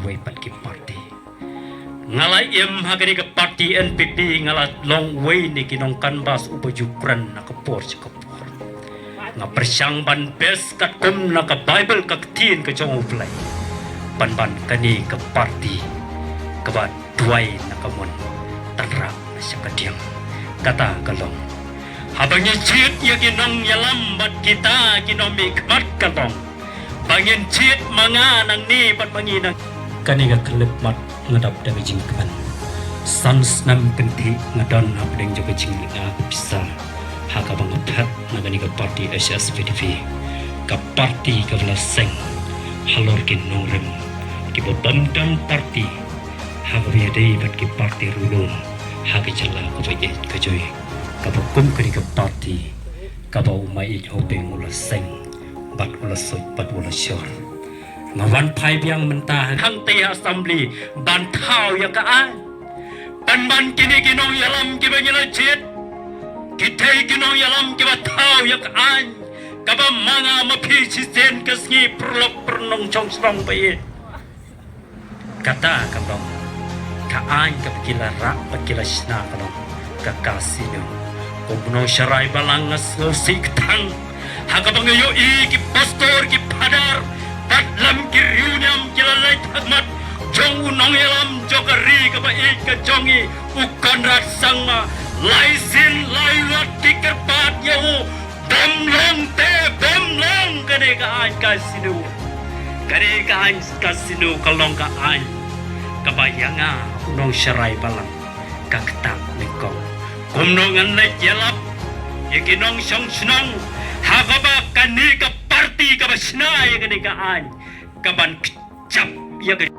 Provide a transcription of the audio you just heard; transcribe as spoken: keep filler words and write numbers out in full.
wei pat ki parti. Nga la im ha kane ka parti N P P, nga la long wei na ki nongcanvass uba ju kren na ka por sha ka por. Nga pyrshang ban bes katkum na ka Baibl, ka ktien ka jong U Blei. Pynban kane ka parti kaba duwai na ka mon, tynrah na sha ka diang. Kata ka long, haba ngi jied ïa ki nongïalam bad kita ki nongmihkhmat, ka long ba ngin jied ma nga nangne bad ma ngi nang. Kane ka khyllipmat nga dap da ka jingkmen. San snem kynthih nga don hapdeng jong ka jinglynga ka pisa ha kaba nga phet na kane ka parti H S P D P, ka parti kaba la seng halor ki nongrim kiba bym don parti, ha kaba ïadei bad ki parti ruh lum ha ka jylla kaba ïeit ka joi, kaba kum kane ka parti kaba u Maieit Hoping u la seng bad u la suid bad u la shor. Nga wan phai biang mynta hangtei ha assembly ban thaw ïa ka aiñ. Pynban kine ki nongïalam kiba ngi la jied, kitei ki nongïalam kiba thaw ïa ka aiñ kaba ma nga ma phi shisien ka sngi, paralok parnong shong shnong ba ïeit. Kata ka long ka aiñ kaba ki la rah bad ki la shna, ka long ka casino. Kum u nongsharai balang, nga sngewsih kthang ha kaba nga ïohi ki pastor, ki phadar bad lem ki riewniam ki la leit ha khmat jong u nongïalam jong ka ri kaba ïeit ka jong ngi, u Conrad Sangma. Lai sien lai wat ki kyrpad ïa u, bym long te bym long kane ka aiñ casino. Kane ka aiñ casino ka long ka aiñ kaba ïa nga u nongsharai balang ka ktah nyngkong. Kumno ngan leit ïalap ïa ki nongshong shnong ha kaba kane ka parti kaba shna ïa kane ka aiñ ka ban kjap ïa ka